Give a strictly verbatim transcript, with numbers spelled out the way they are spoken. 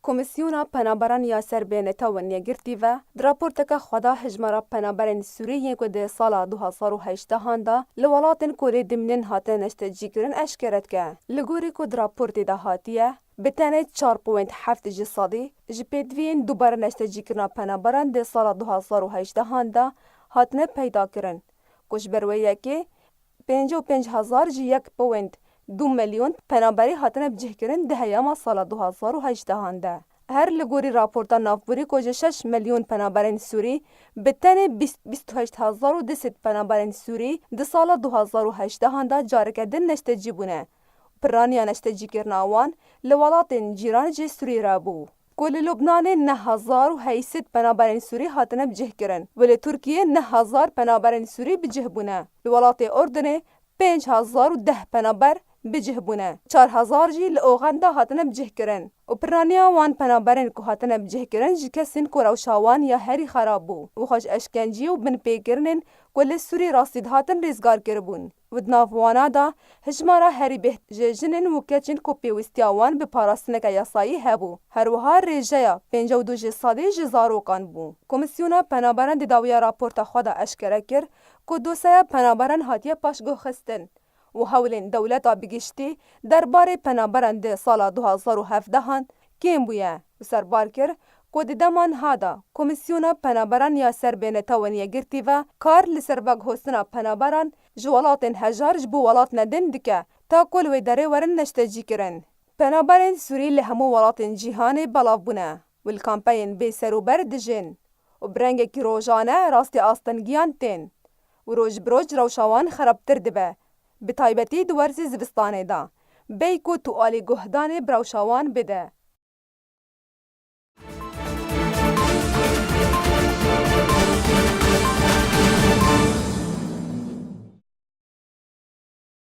Komîsyona Penaberan ya Serbê Netewên Yekgirtî ve di raporteke xwe de hijmara penaberên Sûrî yên ku di sala du hazar û heştehan de li welatên ku lê dimînin hatine neştecîkirin eşkere dike. Li gorî ku di raportê de hatiye, bi tenê çar point heft ji sedî ji pêdiviyên dubare neştecîkirina penaberan di sala du hazar û heştehan de hatine peydakirin, ku ji ber wê yekê pêncî û pênc hezar ji yek point du milyon penaberî hatine bicihkirin di heyama sala du hazar û heştehan de. Her li gorî raporta navborî ku ji şeş milyon penaberên Sûrî bi tenê bîst, bîst û heşt hezar û du sed penaberên Sûrî di sala du hazar û heştehan de careke din neştecî bûne. Piraniya neştecîkirina wan li welatên cîran ji Sûrî re bû. Ku li Lubnanê neh hezar û heyt sed penaberên Sûrî hatine bicihkirin û li Tirkiyê neh hezar penaberên Sûrî bicih bûne. Li welatê Urdunê pênc hezar û deh penaber bicih bûne. Çar hezar jî li Oxenda hatine bicihkirin û piraniya wan penaberên ku hatine bicihkirin ji kesên ku rewşa wan ya herî xerab bû û xwe ji eşkenciyê û binpêkirinên ku li Sûrî rastî dihatin rêzgar kiribûn. Û di nav wana de hijmara herî bêht ji jinên û keçên ku pêwîstiya wan bi parastineke yasayî hebû. Her wiha rêjeya pêncî û du ji sedî ji zarokan bû. Komîsyona Penaberan di dawiya raporta xwe de eşkere kir ku dosyeya penaberan hatiye paşguhxistin û hewlên dewleta bi giştî derbarê penaberan di sala du hazar û hevdehan kêm bûye û serbar kir ku di dema niha de Komîsyona Penaberan ya Serbê Netewên Yekgirtî ve kar li ser veguhostina penaberan ji welatên hejar ji bo welatine din dike, ta ku li wê derê werin neştecîkirin. Penaberên Sûrî li hemû welatên cîhanê belav bûne û li kampeyên bêserûber dijîn û bi rengekî rojane rastî astengiyan tên û roj bi roj rewşa wan xerabtir dibe, bi taybetî di werzê zivistanê de, bêyî ku tu alî guhdanê bi rewşa wan bide.